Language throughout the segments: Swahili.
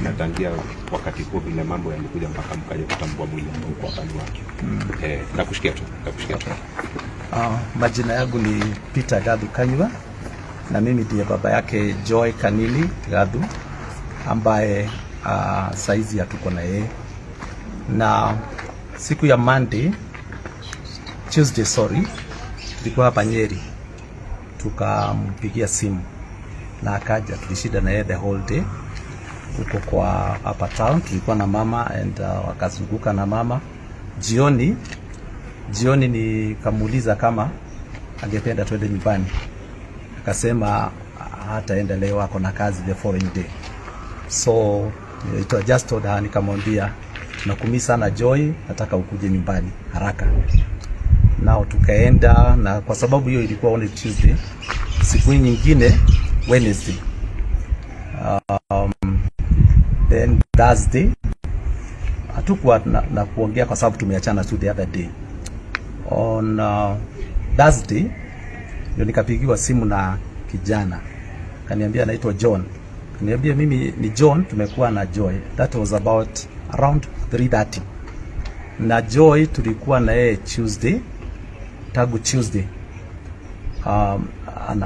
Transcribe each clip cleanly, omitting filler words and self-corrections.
Na tangia wakati huo vile mambo yalikuja mpaka mkaja kutambua mwili ambao uko hapa ni wake. Eh, nakushikia tu, nakushikia tu. Majina yangu ni Peter Gathu Kanywa na mimi ndiye baba yake Joy Kanini Gathu ambaye saizi hatuko na yeye. Na siku ya Monday, Tuesday sorry, tulikuwa hapa Nyeri, tukampigia simu na akaja, tulishinda na yeye the whole day huko kwa hapa town. Tulikuwa na mama and wakazunguka na mama. Jioni jioni nikamuuliza kama angependa twende nyumbani, akasema hataenda leo, ako na kazi the following day. So I just told her, nikamwambia, "Tunakumiss sana Joy, nataka ukuje nyumbani haraka." Nao tukaenda, na kwa sababu hiyo ilikuwa only Tuesday, siku nyingine Wednesday, then Thursday hatukuwa na kuongea kwa sababu tumeachana tu the other day. On Thursday ndio nikapigiwa simu na kijana, kaniambia anaitwa John, kaniambia, "Mimi ni John, tumekuwa na Joy." That was about around 3:30. Na Joy tulikuwa na yeye Tuesday, tangu Tuesday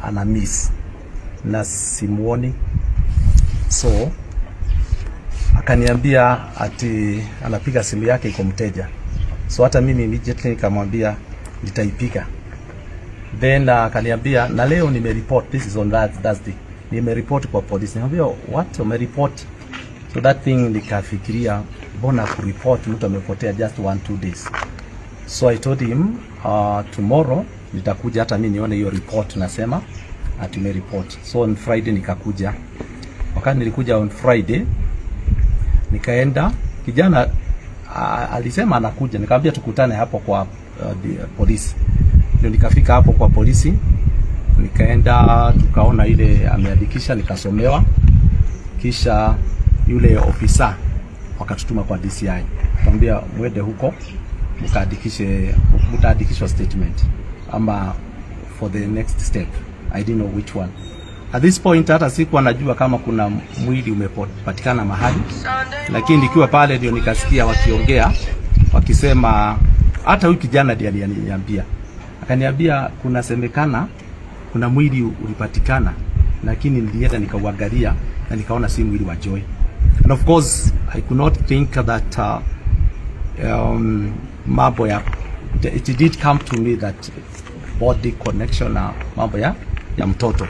ana miss na simuoni, so akaniambia ati anapiga simu yake iko mteja, so hata mimi immediately nikamwambia nitaipiga. Then akaniambia, "Na leo nimereport." This is on that Thursday. "Nimereport kwa polisi." Nikamwambia, "What, umereport?" So that thing nikafikiria, mbona kureport mtu amepotea just 1-2 days? So I told him tomorrow nitakuja hata mimi nione hiyo report, nasema ati umereport. So on Friday nikakuja. Wakati nilikuja on Friday nikaenda, kijana alisema anakuja, nikamwambia tukutane hapo kwa polisi. Ndio nikafika hapo kwa polisi, nikaenda tukaona ile ameandikisha, nikasomewa, kisha yule ofisa wakatutuma kwa DCI, akamwambia, "Mwende huko mkaandikishe, mtaandikishwa statement ama for the next step." I didn't know which one. At this point hata sikuwa najua kama kuna mwili umepatikana mahali, lakini nikiwa pale ndio nikasikia wakiongea wakisema, hata huyu kijana ndiye aliniambia, akaniambia kunasemekana kuna mwili ulipatikana, lakini nilienda nikauangalia na nikaona si mwili wa Joy. And of course I could not think that mambo ya it did come to me that body connection na mambo ya mtoto.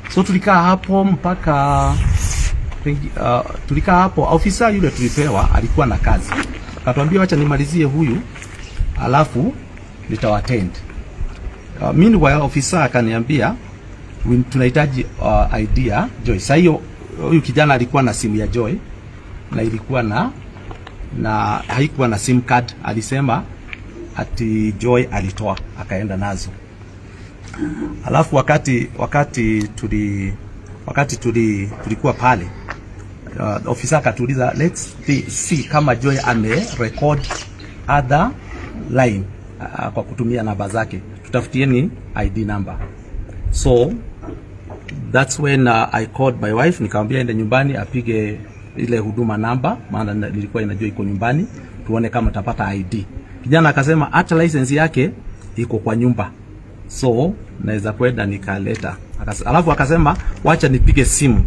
So tulikaa hapo mpaka tulikaa hapo. Ofisa yule tulipewa alikuwa na kazi, akatuambia, "Wacha nimalizie huyu alafu nitawaattend." Meanwhile ofisa akaniambia, "Tunahitaji ID ya Joy." Sasa hiyo huyu kijana alikuwa na simu ya Joy na ilikuwa na haikuwa na SIM card. Alisema ati Joy alitoa akaenda nazo. Alafu wakati tulikuwa pale, ofisa akatuuliza, "Let's see kama Joy ame record other line kwa kutumia namba zake, tutafutieni ID number." So that's when I called my wife, nikamwambia ende nyumbani apige ile huduma namba, maana nilikuwa inajua iko nyumbani, tuone kama tapata ID. Kijana akasema hata license yake iko kwa nyumba, so naweza kwenda nikaleta. Alafu akasema, "Wacha nipige simu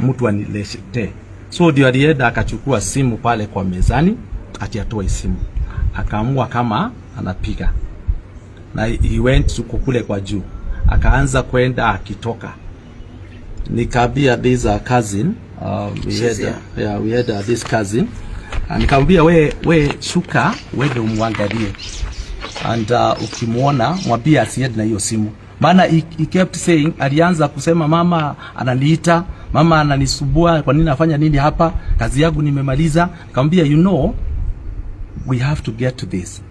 mtu aniletee." So ndio alienda akachukua simu pale kwa mezani, ati atoe simu, akaamua kama anapiga na he went to kule kwa juu, akaanza kwenda akitoka. Nikaambia this cousin, we She's had, here. Yeah, we had this cousin, nikamwambia, We shuka uende umwangalie and ukimwona mwambie asiende na hiyo simu," maana he kept saying, alianza kusema, "Mama ananiita, mama ananisumbua, kwa nini nafanya nini hapa? Kazi yangu nimemaliza." Nikamwambia, "You know we have to get to this.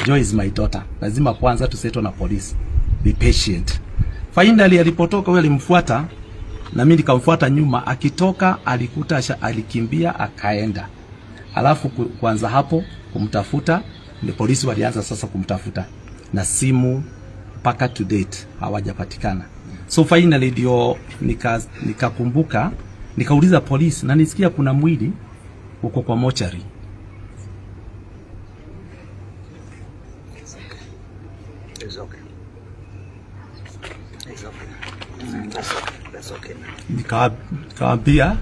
Joy is my daughter. Lazima kwanza tusettle na polisi. Be patient." Finally alipotoka huyo alimfuata na mimi nikamfuata nyuma. Akitoka alikuta alikimbia akaenda. Alafu kuanza hapo kumtafuta, ni polisi walianza sasa kumtafuta na simu mpaka to date hawajapatikana. So finally ndio nikakumbuka Nikauliza polisi na nisikia kuna mwili uko kwa mochari. It's okay. It's okay. That's okay. That's okay now. Nikawambia,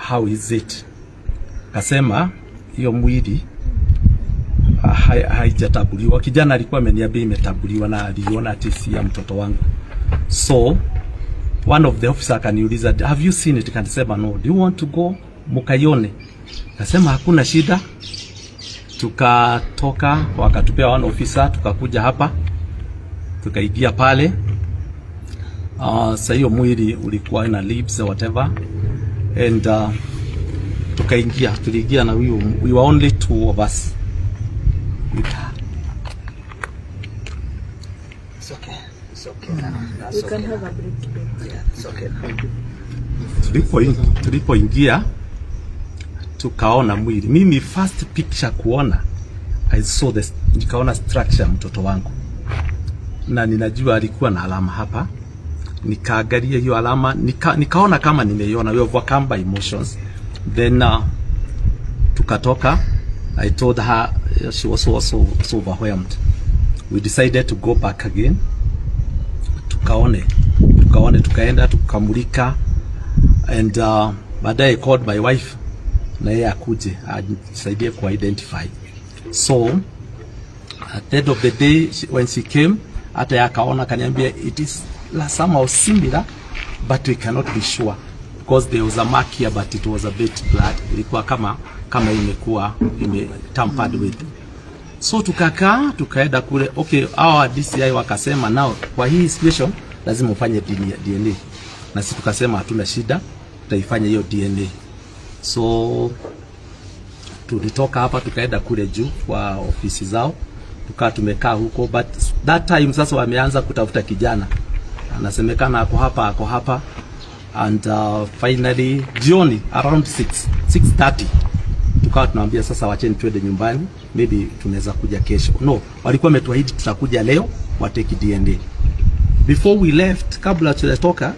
"How is it?" Kasema hiyo mwili haijatambuliwa. Kijana alikuwa ameniambia imetambuliwa na aliona ati si ya mtoto wangu. So one of the officer akaniuliza, "Have you seen it?" Kanisema, "No." "Do you want to go mukaione?" Kasema hakuna shida. Tukatoka, wakatupea one officer, tukakuja hapa, tukaingia pale. Sa hiyo mwili ulikuwa na lips or whatever and tukaingia, tuliingia na huyu, we were only two of us with her. It's okay. It's okay now. That's We can okay. have a break today. Yeah, it's okay now. Tulipoingia tukaona mwili. Mimi first picture kuona, I saw the, nikaona structure ya mtoto wangu, na ninajua alikuwa na alama hapa. Nikaangalia hiyo alama nikaona kama nimeiona. We overcome by emotions. Then tukatoka. I told her, she was also so overwhelmed. We decided to go back again tukaone, tukaenda tukamulika and baadaye I called my wife na yeye akuje anisaidie ku identify. So at the end of the day when she came, hata yeye akaona, akaniambia it is somehow similar but we cannot be sure because there was a mark here but it was a bit blood, ilikuwa kama imekuwa ime tampered with. So tukakaa, tukaenda kule. Okay, hawa DCI wakasema nao kwa hii situation lazima ufanye DNA, na sisi tukasema hatuna shida, tutaifanya hiyo DNA. So tulitoka hapa tukaenda kule juu kwa ofisi zao, tukaa tumekaa huko, but that time sasa wameanza kutafuta kijana, anasemekana ako hapa, ako hapa, and finally jioni around 6 6:30 tukawa tunaambia sasa, wacheni twende nyumbani, maybe tunaweza kuja kesho. No, walikuwa wametuahidi tutakuja leo watake DNA. Before we left, kabla tujatoka,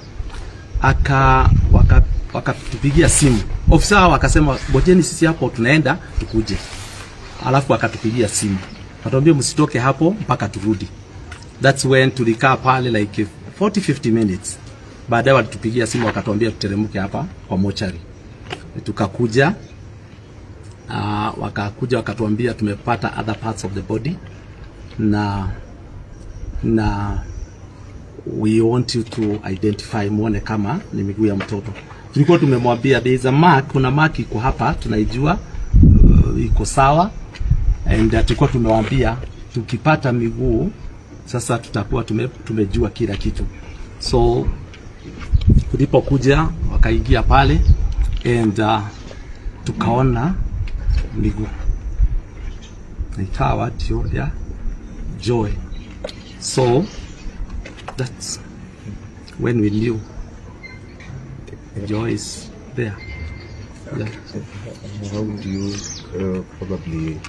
aka waka wakatupigia simu ofisa, wakasema ngojeni sisi hapo tunaenda tukuje, alafu akatupigia simu akatuambia msitoke hapo mpaka turudi. That's when tulikaa pale like 40 50 minutes. Baadaye walitupigia simu wakatuambia tuteremke hapa kwa mochari. Tukakuja, wakakuja wakatuambia tumepata other parts of the body na we want you to identify, muone kama ni miguu ya mtoto. Tulikuwa tumemwambia there is a mark, kuna mark iko hapa tunaijua, iko sawa, and tulikuwa tumewambia tukipata miguu sasa tutakuwa tumejua kila kitu. So tulipokuja wakaingia pale and tukaona miguu ikawa ndio ya Joy. So that's when we knew Joy is there. Yeah. How do you probably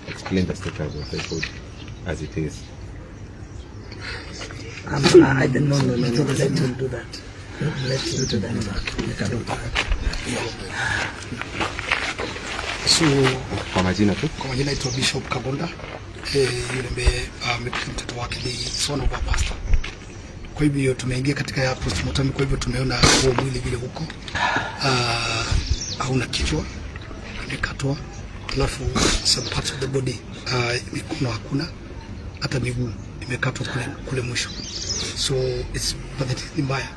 explain the status of the body as it is? I don't no, no, no, no. Let him do that. Let him do that. Let him do that. So Kwa majina tu. Kwa majina naitwa Bishop Kagonda, yule ambaye amepata mtoto wake ni son of a pastor. Kwa hivyo tumeingia katika ya postmortem, kwa hivyo tumeona huo mwili vile huko hauna kichwa, imekatwa, alafu some parts of the body, mikono hakuna, hata miguu imekatwa kule, kule mwisho, so it's pathetic, ni mbaya,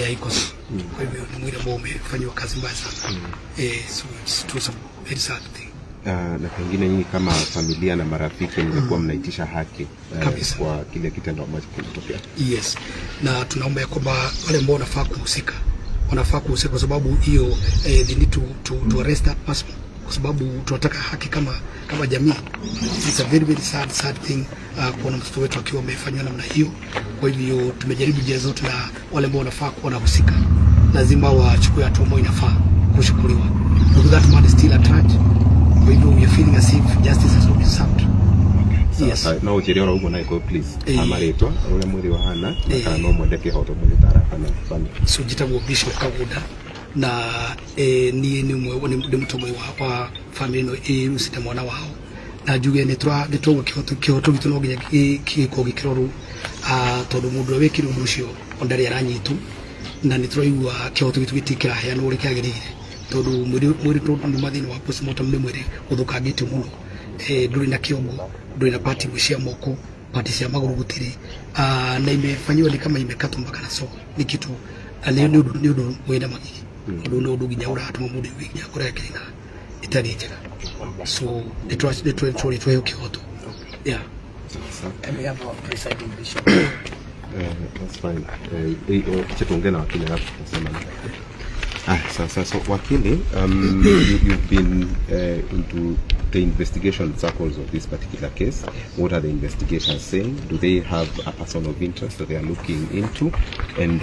haiko sawa. Kwa hivyo ni mwili ambao umefanyiwa kazi mbaya sana, so it's it was a very sad thing. Na pengine nyinyi kama familia na marafiki mlikuwa mnaitisha haki Kabisa. kwa kile kitendo ambacho kilitokea. Yes, na tunaomba ya kwamba wale ambao wanafaa kuhusika wanafaa kuhusika, kwa sababu hiyo they need to arrest that person, kwa sababu tunataka haki kama jamii. It's a very very sad sad thing kuona mtoto wetu akiwa amefanywa namna hiyo. Kwa hivyo tumejaribu njia zote, na wale ambao wanafaa kuwa wanahusika lazima wachukue hatua ambayo inafaa kuchukuliwa, because that man is still at large. Kwa hivyo we are feeling as if justice has not been served. Yes. No ũnjĩre oro ũguo na Gĩkũyũ, please. Ĩĩ. Amarĩtwa ũrĩa mwĩrĩ wahana na Ĩĩ. kana no mwende kĩhoto mũgĩtara kana bani. So njĩtagwo Bishop Kagunda na niĩ nĩ ũmwe nĩ mũtongoria wa family ĩno ĩrucĩte mwana wao, na njuge nĩ tũrauga kĩhoto gitũ no nginya gĩkorwo gĩkĩrorwo, tondũ mũndũ ũrĩa wĩkire ũndũ ũcio ona ndarĩ aranyitwo, na nĩ tũraigua kĩhoto gitũ gĩtirĩ kĩraheanwo ũrĩa kĩagĩrĩire, tondũ mwĩrĩ tondũ nĩ thĩinĩ wa postmortem, nĩ mwĩrĩ ũthũkangĩtio mũno, ndũrĩ na kĩongo, ndũrĩ na part imwe cia moko, part cia magũrũ gũtirĩ, na imefanyiwa ni kama imekatwa mpaka na saw. Nĩ kitu nĩ ũndũ wĩna magigi, ũndũ nĩ ũndũ nginya ũratũma mũndũ aigue nginya ngoro yake ĩna ĩtarĩ njega. So nĩ tũrĩ tweheo kĩhoto, yeah. And we have our presiding bishop. That's fine. Acha tuongee na wakili alafu tutasema. Ah, sasa so wakili, you've been into the investigation circles of this particular case. What are the investigators saying? Do they have a person of interest that they are looking into? And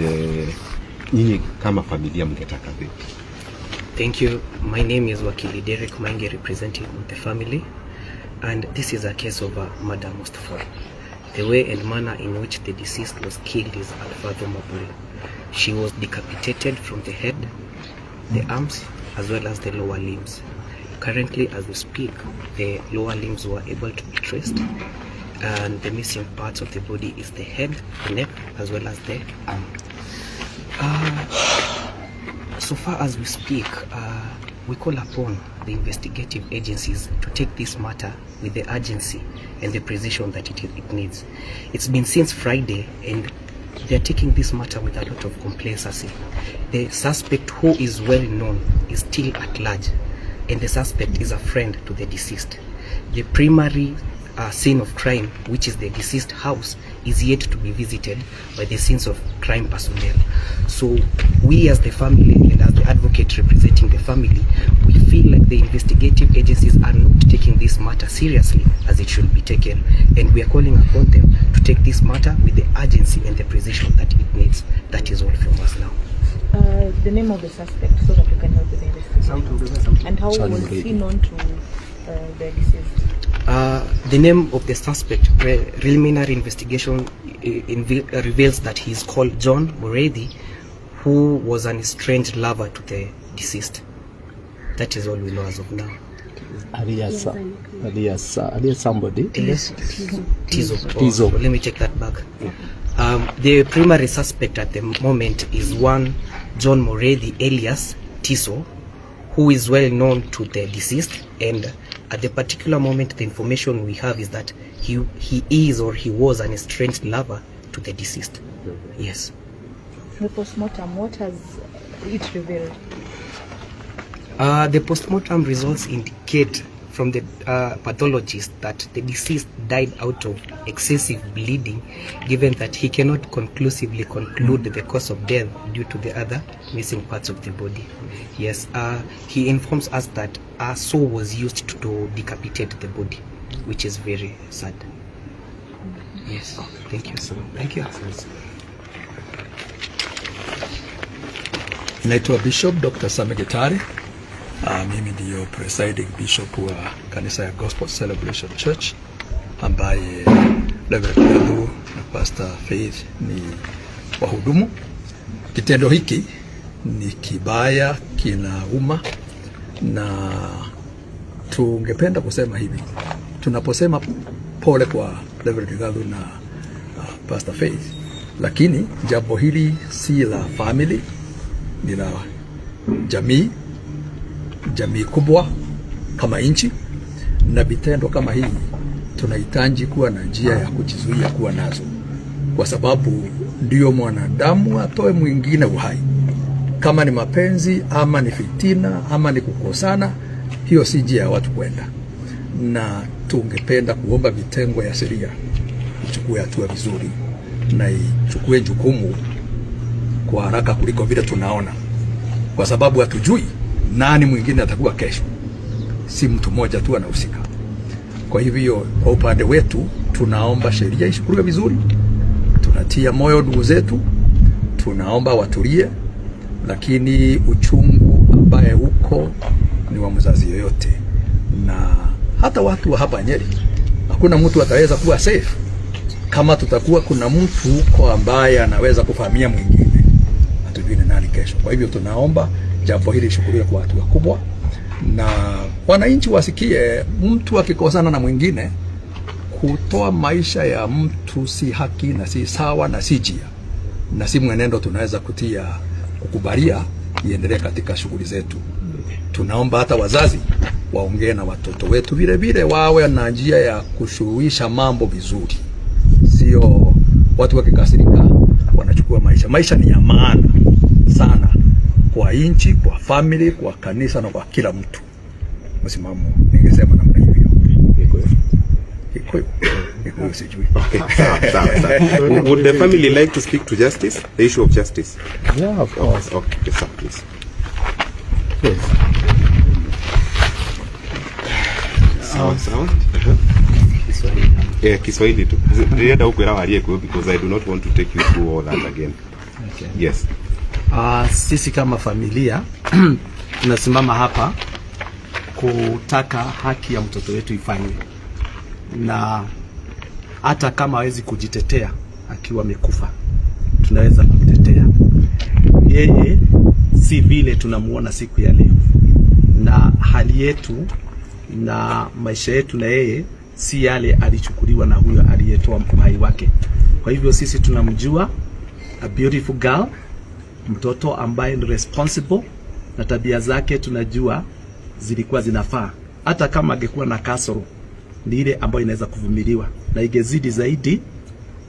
nyinyi kama familia mngetaka vipi? Thank you. My name is Wakili Derek Maingi, representing the family. And this is a case of a murder most foul. The way and manner in which the deceased was killed is unfathomable. She was decapitated from the head, the arms, as well as the lower limbs. Currently, as we speak, the lower limbs were able to be traced, and the missing parts of the body is the head, the neck, as well as the arm. So far as we speak, we call upon the investigative agencies to take this matter with the urgency and the precision that it needs. It's been since Friday, and they're taking this matter with a lot of complacency. The suspect, who is well known, is still at large, and the suspect is a friend to the deceased. The primary scene of crime, which is the deceased house, is yet to be visited by the scenes of crime personnel. So we as the family and as the advocate representing the family, we feel like the investigative agencies are not taking this matter seriously as it should be taken, and we are calling upon them to take this matter with the urgency and the precision that it needs. That is all from us now. The name of the suspect so that we can help with the investigation. And how was he known to the deceased? The name of the suspect, preliminary investigation reveals that he is called John Mureithi, who was an estranged lover to the deceased. That is all we know as of now. Alias somebody. Elias Tizo. Tizo. Oh, let me take that back. The primary suspect at the moment is one John Mureithi alias Tiso, who is well known to the deceased, and at the particular moment the information we have is that he is or he was an estranged lover to the deceased. Yes. The postmortem, what has it revealed? The postmortem results indicate from the pathologist that the deceased died out of excessive bleeding, given that he cannot conclusively conclude the cause of death due to the other missing parts of the body. Yes, he informs us that a saw was used to decapitate the body, which is very sad. Yes, thank you. Thank you. Naitwa Bishop Dr. Same Gitari. Mimi ndiyo presiding bishop wa kanisa ya Gospel Celebration Church ambaye Reverend Gathu na Pastor Faith ni wahudumu. Kitendo hiki ni kibaya, kinauma, na tungependa kusema hivi, tunaposema pole kwa Reverend Gathu na Pastor Faith, lakini jambo hili si la family, ni la jamii, jamii kubwa kama nchi, na vitendo kama hii tunahitaji kuwa na njia ya kujizuia kuwa nazo, kwa sababu ndio mwanadamu atoe mwingine uhai. Kama ni mapenzi ama ni fitina ama ni kukosana, hiyo si njia ya watu kwenda, na tungependa kuomba vitengo ya sheria ichukue hatua vizuri na ichukue jukumu kwa haraka kuliko vile tunaona, kwa sababu hatujui nani mwingine atakuwa kesho, si mtu mmoja tu anahusika. Kwa hivyo kwa upande wetu tunaomba sheria ichukuliwe vizuri, tunatia moyo ndugu zetu, tunaomba watulie, lakini uchungu ambaye uko ni wa mzazi yoyote, na hata watu wa hapa Nyeri Hakuna mtu ataweza kuwa safe kama tutakuwa kuna mtu huko ambaye anaweza kuvamia mwingine, hatujui ni nani kesho. Kwa hivyo tunaomba jambo hili lishughuliwe kwa hatua kubwa, na wananchi wasikie, mtu akikosana na mwingine, kutoa maisha ya mtu si haki na si sawa na si njia na si mwenendo tunaweza kutia kukubalia iendelee katika shughuli zetu. Tunaomba hata wazazi waongee na watoto wetu vile vile, wawe na njia ya kusuluhisha mambo vizuri, sio watu wakikasirika wanachukua maisha. Maisha ni ya maana sana kwa nchi, kwa family, kwa kanisa na kwa kila mtu. Msimamo ningesema namna hivyo. Kikuyu, Kikuyu sijui. Okay, sawa, sawa, sawa. Would the family like to speak to justice? The issue of justice? Yeah, of course. Okay, sir, please. Yes. Sawa, sawa. Uh-huh. Yeah, Kiswahili tu. Nilienda huko ila walie kwa because I do not want to take you through all that again. Okay. Yes. Sisi kama familia tunasimama hapa kutaka haki ya mtoto wetu ifanywe, na hata kama hawezi kujitetea akiwa amekufa, tunaweza kumtetea yeye, si vile tunamuona siku ya leo, na hali yetu na maisha yetu na yeye si yale alichukuliwa na huyo aliyetoa uhai wake. Kwa hivyo sisi tunamjua a beautiful girl, mtoto ambaye ni responsible na tabia zake tunajua zilikuwa zinafaa. Hata kama angekuwa na kasoro, ni ile ambayo inaweza kuvumiliwa, na ingezidi zaidi,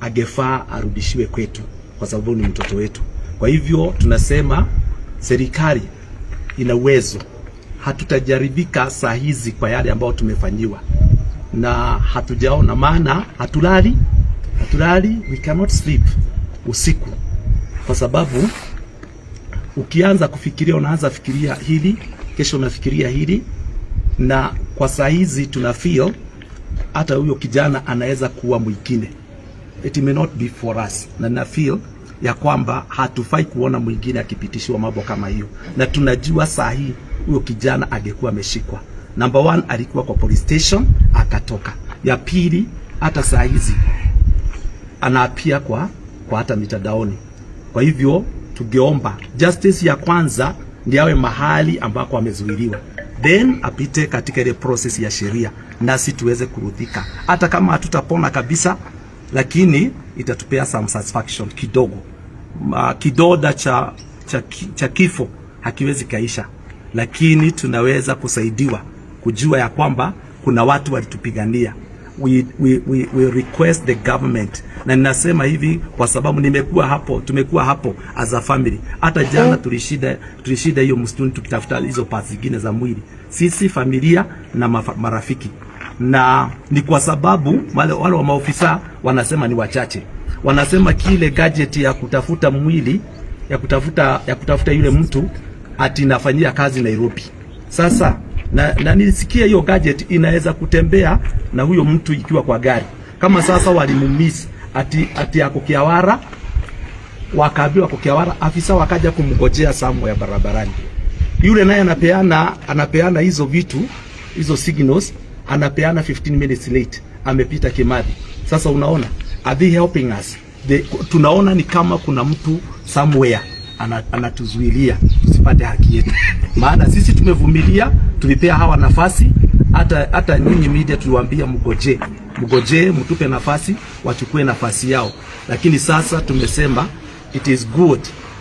angefaa arudishiwe kwetu, kwa sababu ni mtoto wetu. Kwa hivyo tunasema serikali ina uwezo, hatutajaribika saa hizi kwa yale ambayo tumefanyiwa na hatujaona, maana hatulali, hatulali, we cannot sleep usiku kwa sababu ukianza kufikiria unaanza fikiria hili, kesho unafikiria hili, na kwa saa hizi tuna feel hata huyo kijana anaweza kuwa mwingine, it may not be for us, na na feel ya kwamba hatufai kuona mwingine akipitishiwa mambo kama hiyo, na tunajua saa hii huyo kijana angekuwa ameshikwa. Number one, alikuwa kwa police station akatoka. Ya pili, hata saa hizi anaapia kwa hata mitandaoni. Kwa hivyo tungeomba justice ya kwanza ndi awe mahali ambako amezuiliwa, then apite katika ile process ya sheria, nasi tuweze kuridhika, hata kama hatutapona kabisa, lakini itatupea some satisfaction kidogo. Kidonda cha kifo hakiwezi kaisha, lakini tunaweza kusaidiwa kujua ya kwamba kuna watu walitupigania. We request the government, na ninasema hivi kwa sababu nimekuwa hapo, tumekuwa hapo as a family. Hata jana tulishinda hiyo msituni tukitafuta hizo parts zingine za mwili, sisi familia na marafiki, na ni kwa sababu wale wa maofisa wanasema ni wachache, wanasema kile gadget ya kutafuta mwili ya kutafuta yule mtu ati inafanyia kazi Nairobi. Sasa na nilisikia hiyo gadget inaweza kutembea na huyo mtu ikiwa kwa gari. Kama sasa walimumiss ati ako Kiawara, wakaambiwa ako Kiawara, afisa wakaja kumgojea somewhere barabarani. Yule naye anapeana hizo vitu, hizo signals, anapeana 15 minutes late, amepita Kimathi. Sasa unaona, are they helping us? Tunaona ni kama kuna mtu somewhere anatuzuilia tusipate haki yetu, maana sisi tumevumilia, tulipea hawa nafasi. Hata nyinyi media tuliwaambia mgojee, mgojee, mtupe nafasi, wachukue nafasi yao, lakini sasa tumesema it is good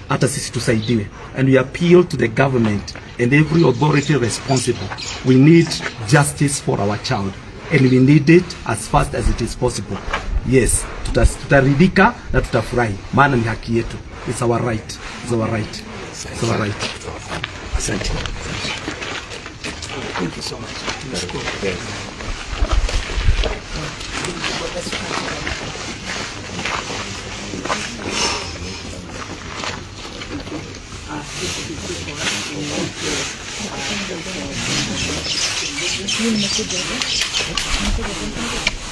hata sisi tusaidiwe, and we appeal to the government and every authority responsible. We need justice for our child and we need it as fast as it is possible. Yes, tutaridhika na tutafurahi, maana ni haki yetu. It's our right. It's our right. It's our right. Asante. Thank you so much. Nashukuru. Mimi nimekuja. Nimekuja.